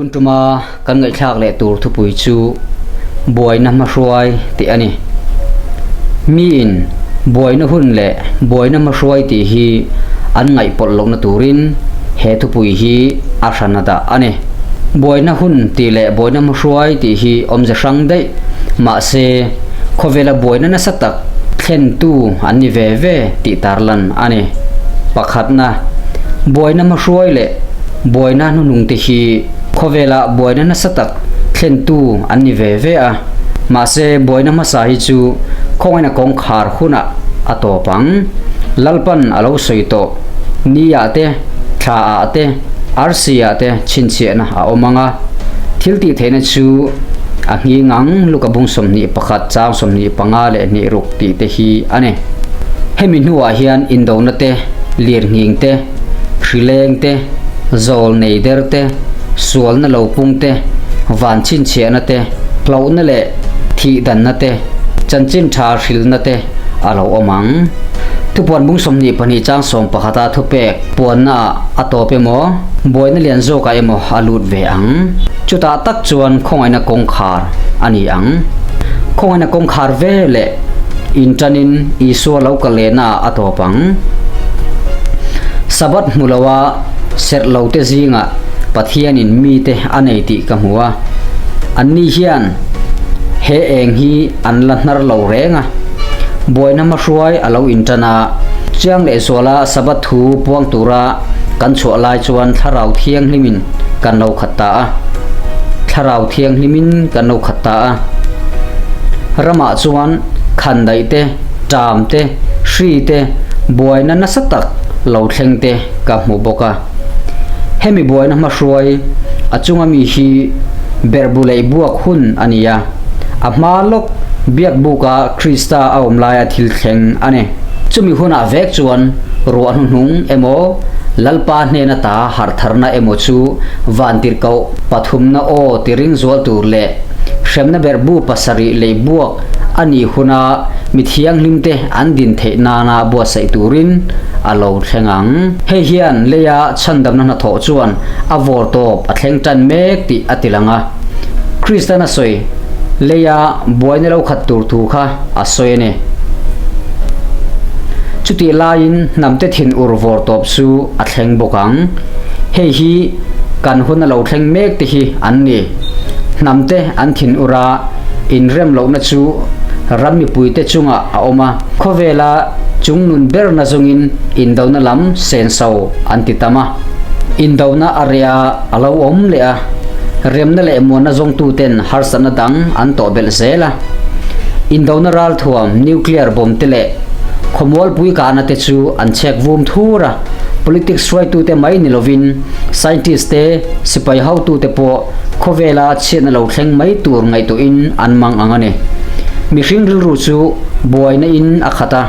Tun tuma kan ngaihthlak leh tur thupui chu buaina hmahruai tih a ni. Miin buaina hun leh buaina hmahruai tih hi an ngaihpawlh lohna turin he thupui hi a hran a dah a ni. Buaina hun tih leh buaina hmahruai tih hi awmze hrang daih mahse khawvela buaina nasa tak thlentu an ni ve ve tih tarlan a ni. Pakhatna, buaina hmahruai leh buaina hnuhnung te hi khawvela buaina nasa tak thlentu an ni ve ve a, mahse buaina hmasa hi chu khawngaihna kawngkhar hunah a tawp ang. Lalpan a lo sawi tawh, ni ah te, thla ah te, arsi ah te chhinchhiahna a awm ang a, thil tih theihna chu a nghing ang Luka bung 21 chang 25 leh hnih ruk tih te hi a ni. Hemi hnuah hian indona te, lirnghing te, hrileng te, zawl nei der te, sualna lo pung te, van chhinchhiahna te, hlauhna leh thihdanna te, chanchin tha hrilhna te a lo awm ang. Thupuan bung 22 chang 11 a thupek puanna ah a tawp emaw, buaina lian zawkah emaw a lut ve ang. Chutah tak chuan khawngaihna kawngkhar a ni ang. Khawngaihna kawngkhar ve leh inṭanin Isua lo kal lehna ah a tawp ang. Sabbath hmu loa serh lote zingah Pathianin mite a nei tih ka hmu a, anni hian he eng hi an la hnar lo reng a. Buaina hmahruai a lo inṭan a, chiang lehzuala Sabbath thu puang tura kan chhuah lai chuan Thlarau Thianghlimin kan lo khat ta a. Thlarau Thianghlimin kan lo khat ta a. Ramah chuan khandaih te, ṭam te, hri te, buaina nasa tak lo thleng te ka hmu bawk a. Hemi buaina hmahruai a chunga mi hi berhbu leh buak hun a ni a, a hma lawk biakbuka Krista a awm laia thil thleng a ni. Chumi hunah vek chuan ruah hnuhnung emaw, Lalpa hnena ta harhtharna emaw chu vantirhkoh pathumna aw ti ring zual tur leh hremna berhbu pasarih leh buak a nih huna mi thianghlimte an din theih nana buatsaih turin a lo thleng ang. Hei hian leia chhandamna hnathawh chuan a vawr tawp a thleng tan mek tih a ti lang a. Kristan a sawi, leia buaina lo khat tur thu kha a sawi a ni. Chutih laiin hnamte thin ur vawr tawp chu a thleng bawk ang. Hei hi kan huna lo thleng mek te hi an ni. Hnamte an thin ur a, inrem lohna chu ram mipuite chungah a awm a, khawvela chungnun ber na zawngin indona lam senso an ti tam a. Indona a reh a, a lo awm leh a, remna leh muanna zawngtuten harsatna dang an tawh belh zel a. Indona ralthuam, nuclear bomb te leh khawmualpui kahna te chu an chhek vum thur a, politics hruaitute mai ni lovin scientist te, sipai hotute pawh Khawvela chhiatna lo thleng mai tur ngaihtuahin an mang ang a ni. Mihring rilru chu buaina in a khat a,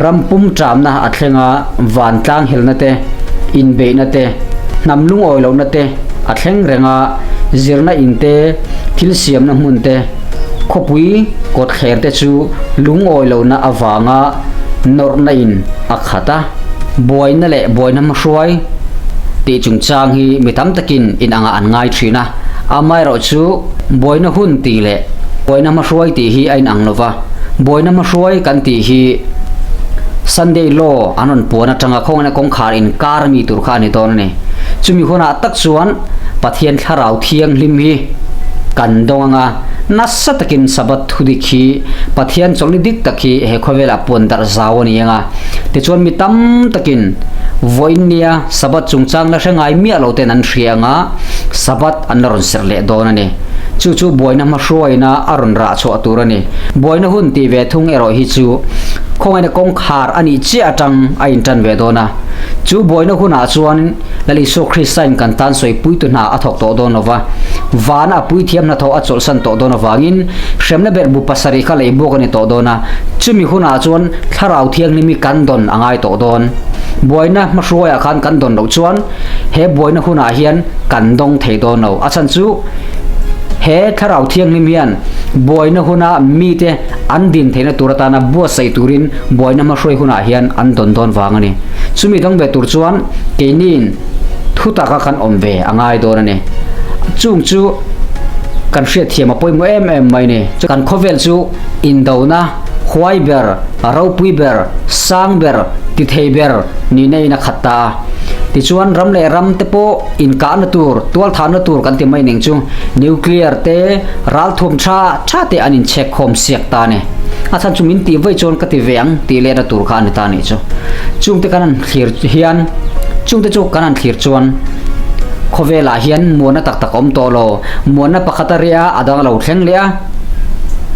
ram pum ṭamna a thleng a, vantlang helna te, inbeihna te, hnam lungawi lohna te a thleng reng a, zirna in te, thil siamna hmun te, khawpui kawtthler te chu lungawi lohna avanga nawrhna in a khat a. Buaina leh buaina hmahruai tih chungchang hi mi tam takin inangah an ngai thin a, amaherawhchu buaina hun tih leh buaina hmahruai tih hi a inang lo va, buaina hmahruai kan tih hi Sunday law an rawn puan atanga khawngaihna kawngkhar inkar ami tur kha a ni dawn a ni. Chumi hunah tak chuan Pathian Thlarau Thianghlim hi kan dawng ang a, nasa takin Sabbath thudik hi Pathian chawlhni dik tak hi he khawvelah puan darh zau a ni ang a. Tichuan mi tam takin vawiin nia Sabbath chungchang la hre ngai miah lo ten an hria anga Sabbath an la rawn serh leh dawn a ni. Chu chu buaina hmahruaina a rawn rah chhuah tur a ni. Buaina hun tih ve thung erawh hi chu khawngaihna kawngkhar a nih chiah atang a intan ve dawn a. Chu buaina hunah chuan Lal Isua Kristain kan tan sawipuitu hna a thawk tawh dawn lova, vana a puithiam hnathawh a chawlhsan tawh dawn avangin hremna berhbu pasarih kha lei buak a ni tawh dawn a. Chumi hunah chuan Thlarau Thianghlim hi kan dawn a ngai tawh dawn. Buaina hmahruaiah khan kan dawn loh chuan he buaina hunah hian kan dawng thei dawn lo. A chhan chu he Thlarau Thianghlim hian buaina huna mite an din theihna tur atana buatsaih turin buaina hmahruai hunah hian an dawn dawn vang a ni. Chumi dawng ve tur chuan keiniin thu taka kan awm ve a ngai dawn a ni. Chung chu kan hriatthiam a pawimawh em em mai ni. Kan khawvel chu indona huai ber, ropui ber, sang ber, ti thei ber nihna in a khat ta a. Tichuan ram leh ram te pawh inkahna tur, tualthahna tur kan ti mai ning chu nuclear te, ralthum tha tha te an inchhek khawm siak ta a ni. A chhan chu min tih vaih chuan ka ti ve ang tih lehna tur kha a ni ta a nih chu. Chungte kan han thlir hian chungte chu kan han thlir chuan khawvelah hian muanna tak tak a awm tawh lo. Muanna pakhat a reh a, a dang a lo thleng leh a.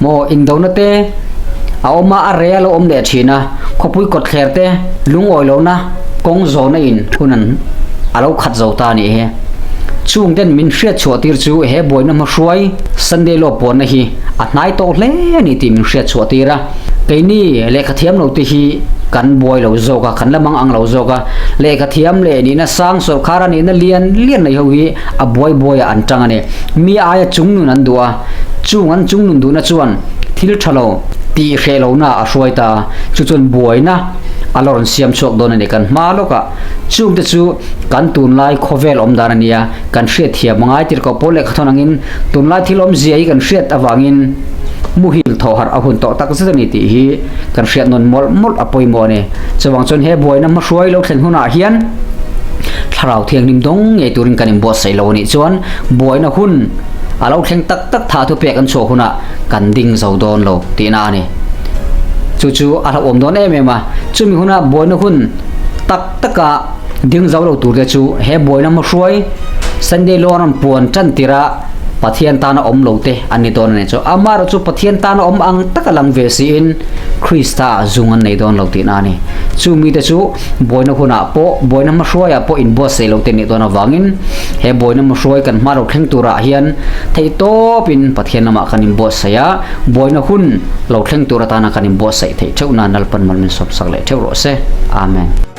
Maw indona te a awm a, a reh a lo awm leh thin a. Khawpui kawtthler te lungawi lohna kawng zawhna in hun an a lo khat zo ta a nih hi. Chung ten min hriat chhuah tir chu he buaina hmahruai Sunday law puanna hi a hnai tawh hle a ni tih min hriat chhuah tir a. Keini lehkha thiam lo te hi kan buai lo zawk a, kan la mang ang lo zawk a. Lehkha thiam leh nihna sang sawrkhar a nihna lian lian nei ho hi a buai buai ah an tang a ni. Mi aia chungnun an duh a, chung an chungnun duhna chuan thil tha lo tih hreh lohna a hruai ta a, chu chuan buaina a la rawn siam chhuak dawn a ni kan hma lawkah. Chungte chu kan tunlai khawvel awm dan a nia, kan hriatthiam a ngai tir ko pawl lehkha thawn angin tunlai thil awmzia hi kan hriat avangin muhil thaw harh a hun tawh tak zet a ni tih hi kan hriat nawn mawlh mawlh a pawimawh a ni. Chuvang chuan he buaina hmahruai lo thlen hunah hian thlarau thianghlim dawng ngei turin kan inbuatsaih lo a nih chuan buaina hun a lo thleng tak tak tha thupek an chhuah hunah kan ding zo dawn lo tihna a ni. Chu chu a hlauhawm dawn em em a, chumi huna buaina hun tak taka ding zo lo turte chu he buaina hmahruai Sunday law an rawn puan tan tirh a, Pathian tana awm lo te an ni dawn a ni chu. Amaherawh chu Pathian tana awm ang taka lang ve siin Krista ah zung an nei dawn lo tihna a ni. Chu mite chu buaina hunah pawh, buaina hmahruaiah pawh inbuatsaih lo te nih dawn avangin he buaina hmahruai kan hma lo thleng turah hian theihtawpin Pathian lamah kan inbuatsaih a, buaina hun lo thleng tur atana kan inbuatsaih theih theuhna Lalpan mal min sawmsak leh theuh rawh se. Amen.